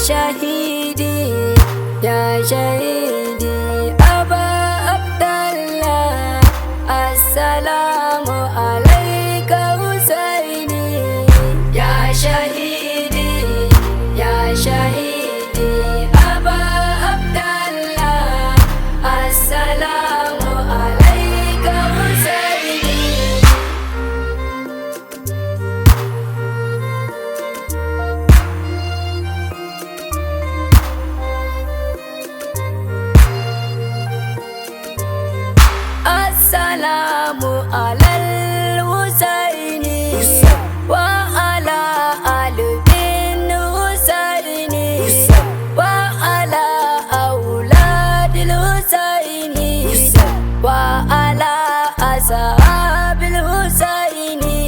Shahidi, ya shahidi Aba Abdallah, assalamu alaika Husaini. Ya shahidi, ya shahidi Aba Abdallah, assalamu alaika Husaini. Assalamu alal Husaini wa ala ali bin Husaini wa ala auladil Husaini wa ala ashabil Husaini,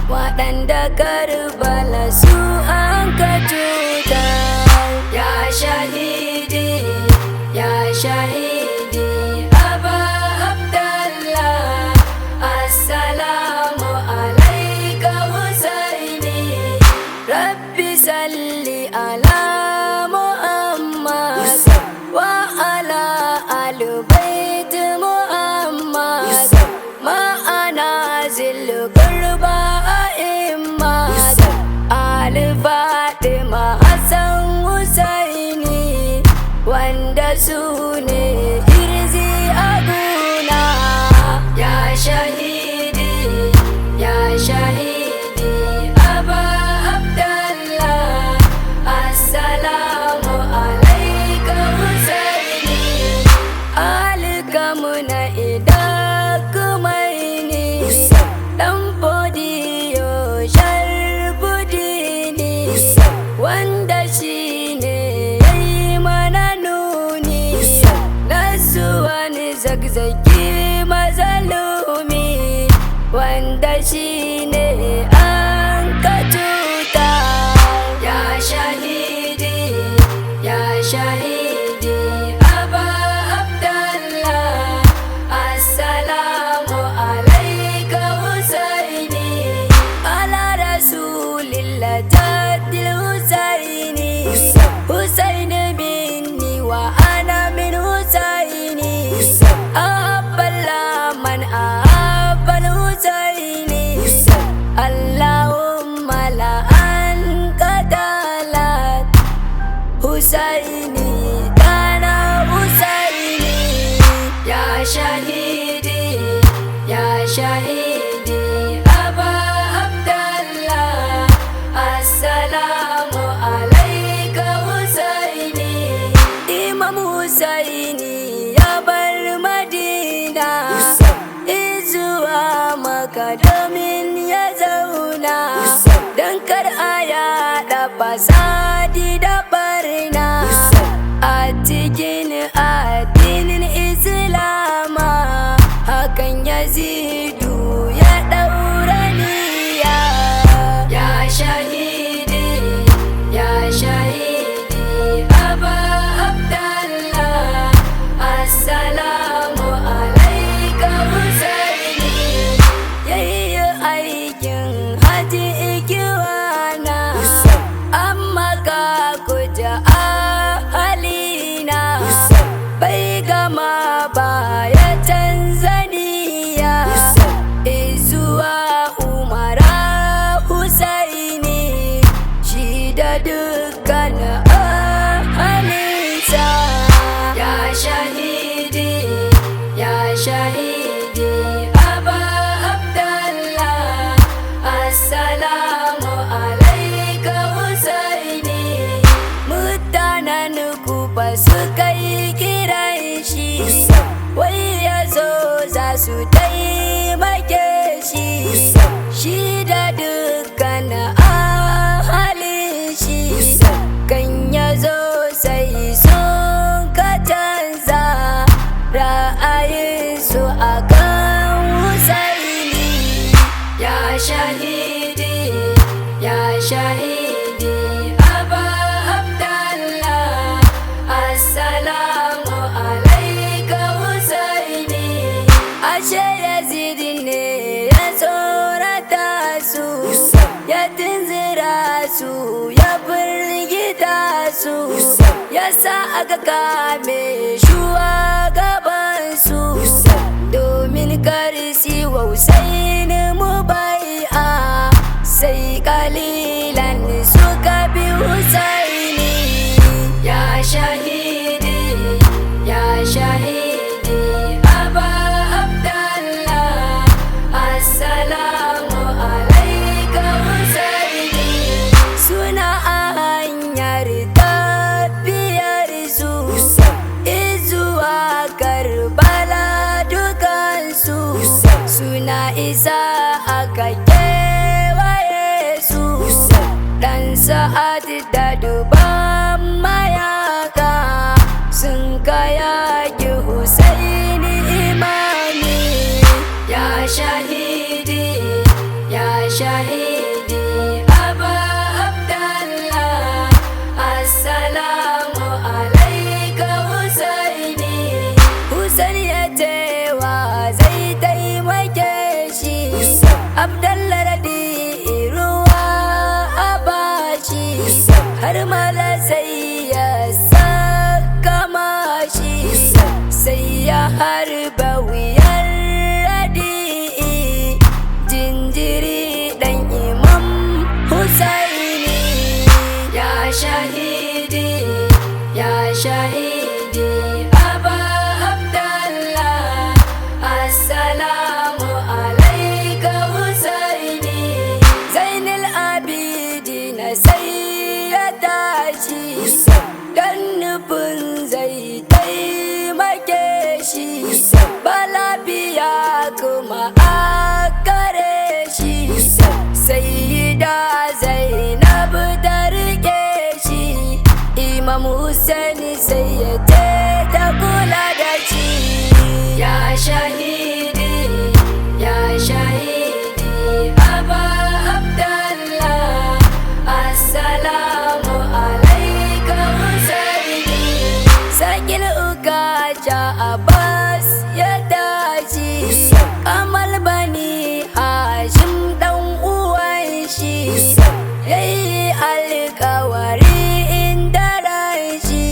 waɗanda Karbala su an ka cuta. Ya shahidi, ya shahidi Aba Abdallah, assalamu alaika Husaini. Rabbi salli ala Muhammad wa ala ali bait Muhammad, ma'ana zil qurba a'immat, Ali Fatima Hassan Husaini, wanda su ne irzi aguna. Ya shahidi, ya shahidi Aba Abdallah, assalamu alaika Husaini. Alkamuna idakumaini, dan fodiyo sharbudini, wanda shi ne ya yi mana nuni na wani zagzagi mazalumi, wanda shi ne an ka cuta. Ya shahidi, ya shahidi Aba Abdallah, assalamu alaika Husaini. Ala rasulillah jaddil Husaini, Husaini minni wa ana min Husaini, ahabbala man ahabbal Husaini, Allahumma la an qadalat Husaini dana Husaini. Ya shahidi, ya shahidi Aba Abdallah, assalamu alaika Husaini. Imam Husaini ya bar Madina izuwa Maka domin ya zauna, don kar a yaɗa fasadi da barna a cikin addinin Islama. Hakan Yazidu ya ɗaura niyya. Ya shahidi, ya shahidi Aba Abdallah, assalamu alaika Husaini. Yayi aikin haji ikiwana, amma ka kuja ahalina, bai gama ba ya Tanzania izuwa Umara Husaini, shi da dukkan ahalinsa. Ya shahidi, ya shahidi Aba Abdallah, assalamu alaika Husaini. Mutanen Kuba suka yi kiran shi, wai ya zo za su taimake shi, shi da dukkan ahalin shi. Kan ya zo sai sun ka canza ra'ayinsu akan Husaini. Ya shahidi, ya shahidi Aba Abdallah, assalamu alaika Husaini. Ashe Yazid ne ya tsorata su, ya tunzura su, ya firgita. su, yasa aka kame shugabansu domin karsi wa Husaini mubai'a, sai kalilan suka bi Husaini. Ya shahidi, ya shahidi Aba Abdallah, assalamu alaika Husaini. Suna a hanyar tafiyar su izuwa Karbala dukansu, suna isa aka kewaye su, dan Sa'ad da duban mayaka sun kayaki Husaini imami. Ya shahidi, ya shahidi Aba Abdallah, assalamu alaika Husaini. Husaini ya cewa zai taimake shi, Abdallah radi ruwa a bashi, har mala sai ya saka mashi, sai ya harba wuyar radi'i, jinjiri dan Imam Husaini. Ya shahidi, ya shahidi Aba Abdallah, assalamu alaika Husaini. Zainul Abidin sai ya tashi dan nufin zai taimake shi, ba lafiya kuma a kare shi, sai da Zainab ta rike shi. Imam Hussein sai ya ce ta kula da shi. Ya shahidi, ya shahidi Aba Abdallah, assalamu alaika Husaini. Sakil Ukacha Abbas ya tashi, Kamal Bani Hashim dan uwan shi, yayi alkawari inda ran shi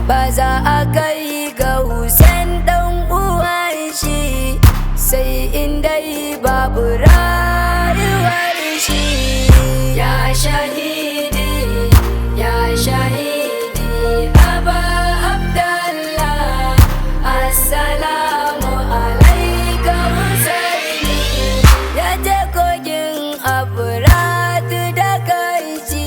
ba za a kai ga Hussein dan uwan shi sai inda babu rayuwar shi. Ya shahidi, ya shahidi Aba Abdallah, assalamu alaika Husaini. Ya je kogin Abratu da kanshi,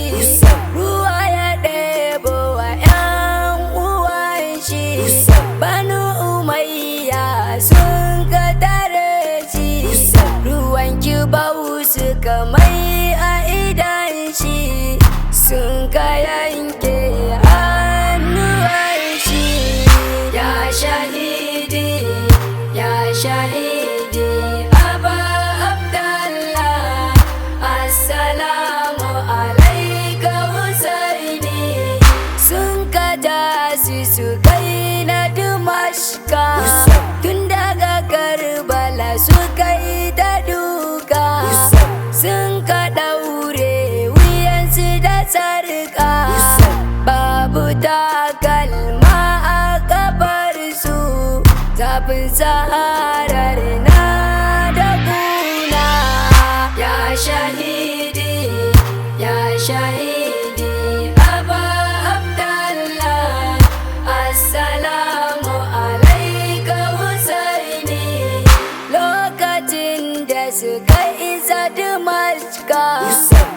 ruwa ya ɗebo wa 'yan uwan shi, Banu Umayya sun ka tare shi, ruwan kibau suka mai a idan shi, sun ka yanke hannuwan shi. Ya shahidi, ya shahidi Aba Abdallah, assalamu alaika Husaini. Sun ka tashi su kai na Dimashka, tun daga Karbala suka yi ta duka, sun ka ɗaure wuyansu da sarƙa, babu takalma a kafarsu, zafin saharar na da kuna. Ya shahidi, ya shahidi Aba Abdallah, assalamu alaika Husaini. Lokacin da suka isa Dimashka,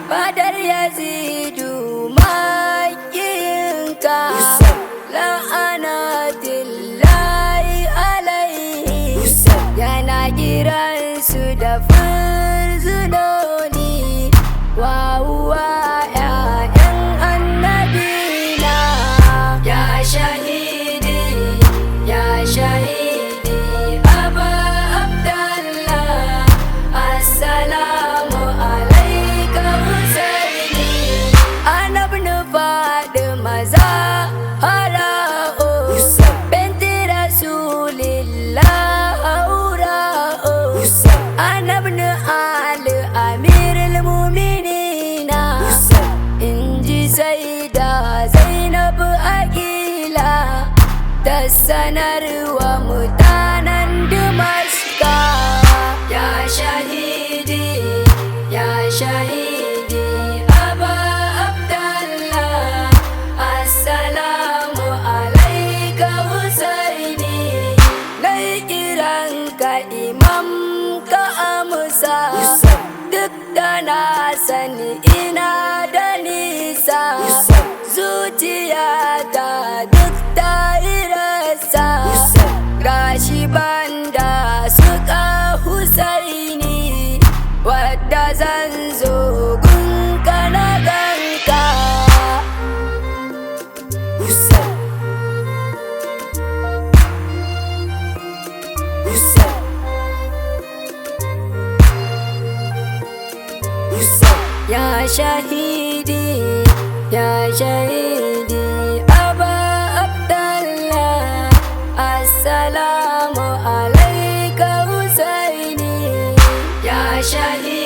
fadar Yazidu makiyinka, la'anatillahi alaihi, yana kiransu da furzunoni, wawuwa ‘ya'yan annabina. Ya shahidi, ya shahidi Aba Abdallah, assalamu alaika Husaini. Ana ibn Fatima Zahra'u binti Rasulillah aura'u, ana ibn Ali amirul mu'minina, inji Saida Zainab. Ya sanarwa mutanen Dimashka. Ya shahidi, ya shahidi Aba Abdallah, assalamu alaika Husaini. Nai kiranka imam ka amsa, duk da na sani ina da nisa, zuciyata duk ta yi rasa, gashi banda suka Husaini, wadda zan zo gunka na ganka. Hussein, Hussein, Hussein. Ya shahidi, ya shahidi Aba Abdallah, assalamu alaika Husaini. Ya shahidi.